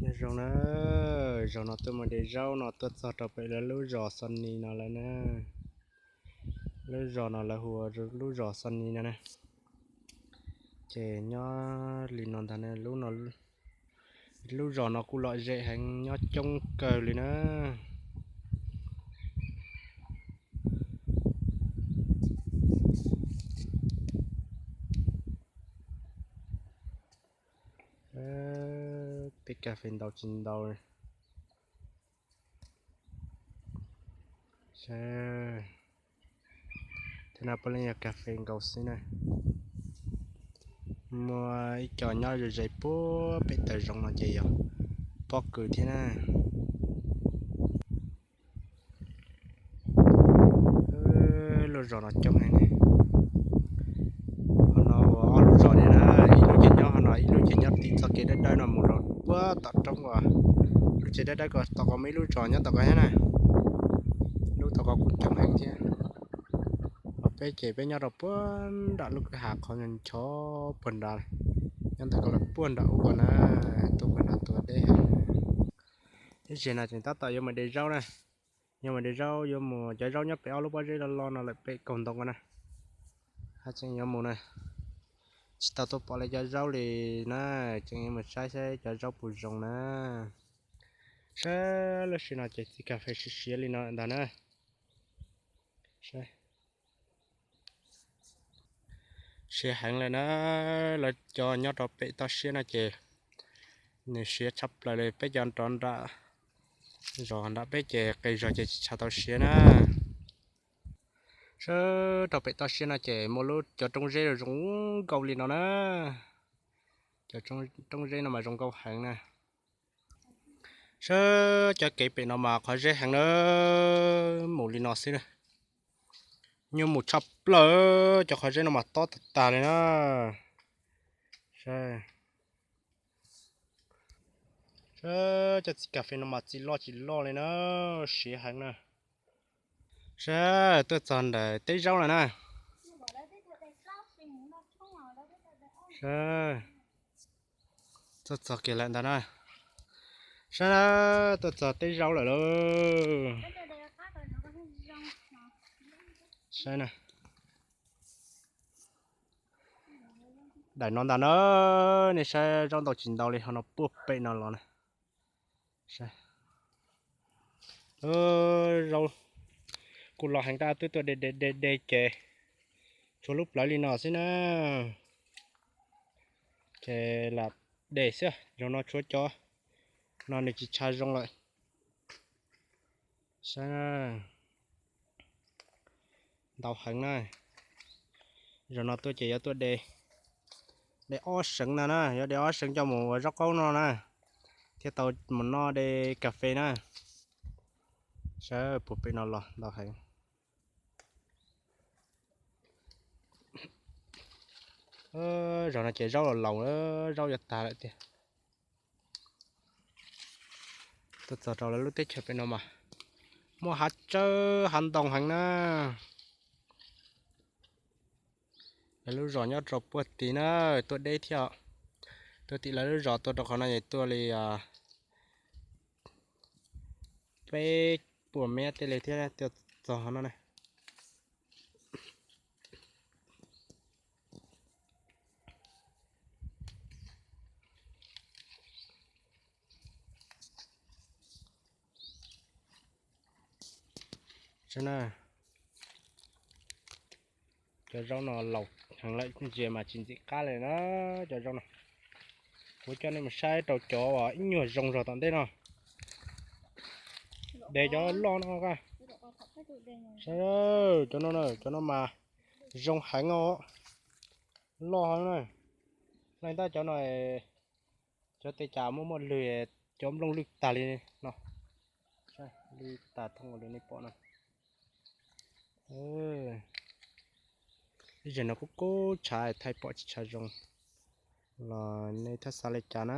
Nyob zoo na, zaum no tuaj mus de zaub no tuaj txog rau pem lawv lub zos Xos Nis no lawm na. Lub zos no lawv hu ua lub zos Xos Nis no na. Ces nyob li no ntag na, lub no, lub zos no kuj lom zem heev, nyob coob kawg li na. Tej kas fes ntau tsis ntau. Thiab no puav leej yog kas fes nkaus xwb na. Muaj ib co nyob ze ze puag pem taws zoov no ces yog pob kws thiab na. Lub zos no coob heev. Ho no ua ob lub zos li na, ib lub ces nyob ho no, ib lub ces nyob tim txoj kev dawb dawb no mus rau puag tom roob uas lub tsev dawb dawb ko tom ko muaj ib lub zos nyob tom ko thiab na. Lub tom ko kuj coob heev thiab. Ho peb ces peb nyob rau puag nram lub kwj ha qhov ncho puag nrad, nyob ntawm ko lawm puag nram ub ko na, tuaj puag nrad tuaj deb heev. Ib zig no tseem tab tom yuav mus de zaub na. Yuav mus de zaub, yuav mus, cov zaub nyob pem ob lub pob zeb loj loj no lawm pem kaug ntoo ko na. Hab tseem yuav mus na, tsis tau tuaj pom lawv cov zaub li na, tseem yuav mus saib saib cov zaub puas zoo na. Saib lub sij no ces txiv kas fes siav siav li no ntag na. Siav heev lawm na, lawv cov nyob rau pem toj siab no ces nws siav tshaj plaws li, peb cov rov nram zos nram peb ces qis zog ces tsis tshua tau siav na. Sab rau pem toj siab no ces muaj lub cov roob zeb zoo nkauj li no na. Cov roob zeb no mas zoo nkauj heev na. Sab cov kev pem no mas qhov zeb heev na, mus li no xwb na. Nyuaj mus tshaj plaws, cov qhov zeb no mas tob tag tag li na. Sab cov txiv kas fes no mas txiv loj tsis loj li na, siav heev na. Sab tuaj txog ntawm teb zaub lawm na. Sab tuaj txog kiag lawm ntag na. Sab tuaj txog teb zaub lawm lauj. Sab na. Daim no ntag na, nej saib zaub ntau tsis ntau li ho no puag pem no los na. Zaub kuj los heev tab twb tuaj de de de de ces tshuav lub plawv li no xwb na. Ces lam de xwb, zaum no tshuav cov no nws tsis tsha zoo lawm. Saib na, ntau heev na. Zaum no tuaj ces yuav tuaj de, de ob seev no na, yuav de ob seev coj mus ua zaub qaub no na, thiaj tau mus noj de kas fes na. Saib puag pem no los ntau heev. Zaum no ces zaub los laus, zaub yuav tag lawm tiag. Tuaj txog rau lawv lub teb chaws pem no mas muaj hav tsawb hav ntoo heev na. Lawv lub zos nyob rau puag tid na, tuaj deb thiab. Tuaj tim lawv lub zos tuaj rau qhov no es tuaj li peb puas mev tej li thiab tuaj txog no na. Cov zaub no laus heev lawm, ntsia mas tsis ntxim qab li na. Cov zaub no kuv coj nej mus saib rau cov uas ib nyuag zoo zog tom ntej no. De cov loj no, saib cov no, cov no mas zoo heev os, loj heev na. Leej tab cov no, cov tej cas muaj muaj lwg, cov nplooj lwj tag li no, lwj tag thooj li nej pom no. Ib zaug no kuj kub tshav thaij pom tsis tshav zoo los nej thiaj xav li cas na.